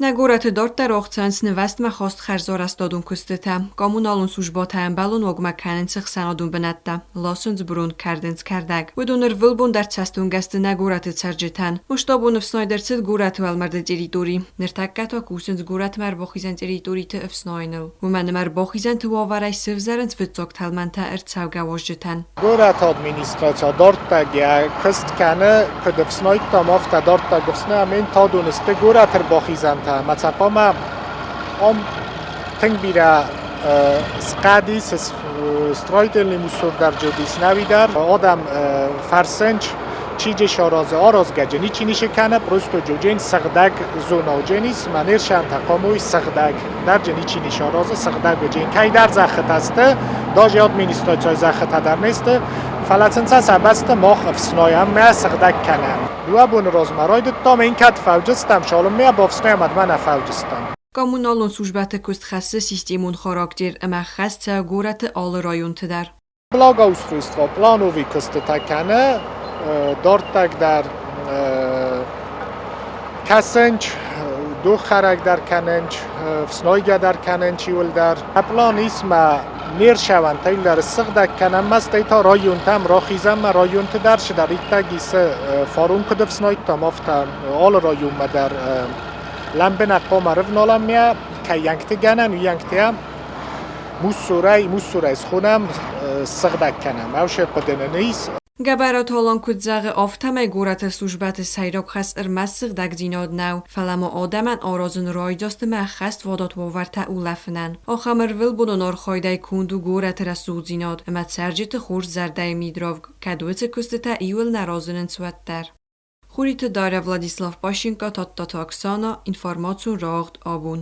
Нӕ горӕты дарддӕр ӕхцӕнц нывӕзтмӕ хаст хӕрзарӕзтадон куыстытӕ, коммуналон службӕтӕ ӕмбӕлон уагмӕ кӕнынц ӕхсӕнадон бынӕттӕ, ласынц бырон, кӕрдынц кӕрдӕг. Уыдон ӕрвылбон дӕр цӕстуынгӕ сты нӕ горӕты цӕрджытӕн. Масштабон ӕфснайд ӕрцыд горӕты уӕлмӕрды территори. Ныртӕккӕ та кусынц горӕтмӕ ӕрбахизӕн территориты ӕфснайыныл. Уымӕн ӕмӕ ӕрбахизӕнты уавӕрӕй сӕвзӕрынц фыццаг тӕлмӕнтӕ ӕрцӕугӕ уазджытӕн. Горӕты администраци дарддаг йӕ куыст кӕны, куыд ӕфснайдтам, афтӕ дарддаг ӕфснайӕм. Ме нтадон сты горӕты ӕрбахизӕнтӕ ӕмӕ сӕ хъуамӕ ам тынг бирӕ схъӕд ис, строительный мусор дӕр ис нӕуи дӕр. Адӕм фӕрсынч, чи же саразы, аразгӕ ничи ницы кӕны, просто джоджен сыгъдӕг зонаджен ис, мӕ не рсӕнтӕ хъуамӕ сыгъдӕг дӕр же ничи ницы аразы, сыгъдӕг уыджен. Кӕйдӕр зӕххытӕ сты, даже администрацийы зӕххытӕ дӕр не сты, фӕлӕ сын сӕ сӕ бӕсты мах ӕфснайӕм мӕ сыгъдӕг кӕнӕм. Дыууӕ боны размӕ райдыдтам, ин кӕд фӕуджыстӕм, цалынмӕ бафснайӕм, уӕдмӕ нӕ фӕуджыстӕм. Коммуналон службӕты куыст хӕссы системон характер ӕмӕ хӕст цӕуы горӕты алы районты дӕр. Благоустройство плановый куыстытӕ кӕны, дарддаг дӕр кӕсынч, духхӕрӕг дӕр кӕнынч, фснойгӕ дӕр кӕнынч иуылдӕр. План ис ма не рсӕвӕнтӕ иуылдӕр ссыгъдӕг кӕнӕм, ма стӕй та районтӕм рахизӕм, ма районты дӕр цыдӕриддӕр ис фарон куыд ӕфснайдтам, афтӕ алы районмӕ дӕр лӕмбынӕг хъуамӕ рывналӕм кӕйӕнгты гӕнӕн, уыйӕнгтӕ муссурӕй, муссурӕй схонӕм, сыгъдӕг кӕнӕм. Ӕвсе хъуыды нын ис. Гӕбӕраты Алан куыд зӕгъы, афтӕмӕй горӕты службӕты сӕйраг хӕс ӕрмӕст сыгъдӕгдзинад нӕу, фӕлӕ ма адӕмӕн аразын райдзаст ӕмӕ ӕххӕст фадат уавӕртӕ улӕфынӕн. Ахӕм ӕрвылбонон архайдӕй конд у горӕты рӕсугъддзинад ӕмӕ цӕрджыты хорз зӕрдӕйы мидравг, кӕд уыцы куыстытӕ иуыл нӕ разынынц, уӕддӕр. Хуриты Дарья, Владислав Пащенко, Тадтаты Оксана, информацион рауагъд абон.